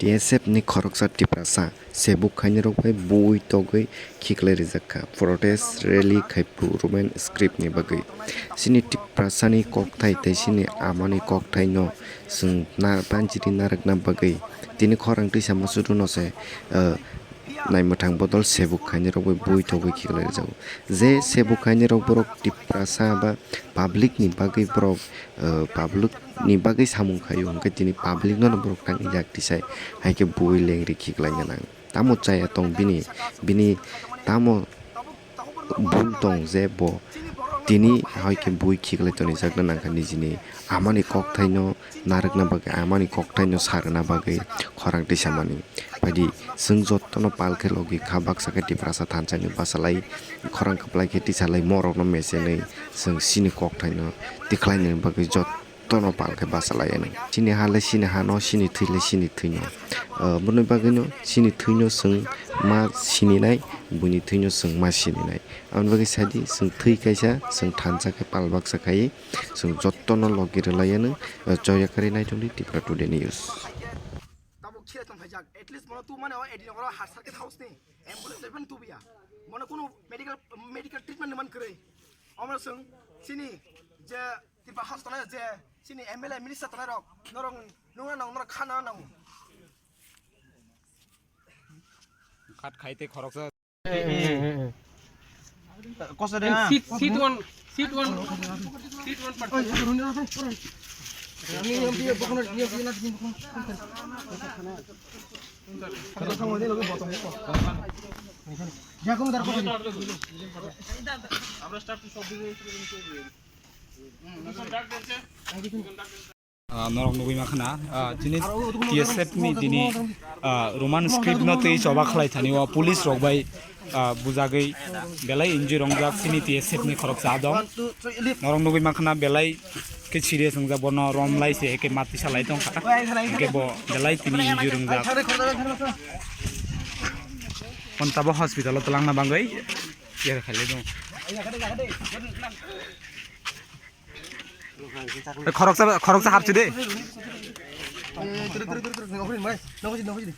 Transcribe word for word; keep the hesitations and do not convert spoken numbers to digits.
T S F ni khoroksa Tiprasa sebuk khainirok bai bui togwi khiklai rijak kha protest rally khai phuru Roman script ni bagwi. Chini Tiprasa ni kokthai tei chini ama ni kokthai no chwng na panjiri narwkna bagwi tini khorang twisa muchuru no se, eh, naimwthang bodol sebuk khainirok bai bui togwi khiklai rijak. Je sebuk khainirok borok Tiprasa ba public ni bagwi borok, eh, public ni bagwi samung khaio, hwnkhe tini public no borok tang yak tisai, hai khe bui lengri khiklai nang. Tamo chaya tong bini, bini tamo bul tong je bo tini hai khe bui khiklai toni jakna nang kha nijini ama ni kokthai no narwkna bagwi, ama ni kokthai no sarwna bagwi khorang tisa mani. Phaidi chwng jotono pal khe logi kha baksa khe Tiprasa thansa ni bwsalai khorang kwplai khe tisalai morok no mechenwi chwng chini kokthai no tikhlai nani bagwi jot tono pal khe bachalai anw. Chini ha le chini ha no, chini thwi le chini thwi no. Ah, boni bagwi no chini thwi no chwng ma sininai, buini thwi no chwng ma sininai. Aboni bagwi sadi chwng thwi kaisa, chwng thansa khe pal baksa khai, chwng jotono logi rwlai anw. Ah, joya kwrwi naitongdi Tripura Today News. Tabuk khire tong phaijak, at least mono tu mane o Edinogoro harsar khe thaus ni ambulance lephano tubuya. Mono kunu medical, medical treatment ni man kwrwi. Omo chwng chini je Tipa house tongnai je chini M L A minister tongnai rok, norok nungna nang, norok khana nang. Khat khai tei khoroksa. Kosa de. Sit, sit one, sit one, sit one person. আমরা স্টাফ সব দিকে। Ah, norok nugwi mankha na, ah, chini T S F ni tini, ah, Roman script no twi choba khlai thani o police rok bai, ah, bujagwi belai injury wngjak chini T S F ni khoroksa adong. Norok nugwi mankha na belai khe serious wngjak, bono rom lai se eke mati salai tongkha. Hwnkhe bo belai tini injury wngjak. Phone tabo hospital o twlangna bagwi yer khailai tong. Khoroksa, khoroksa hapsi de.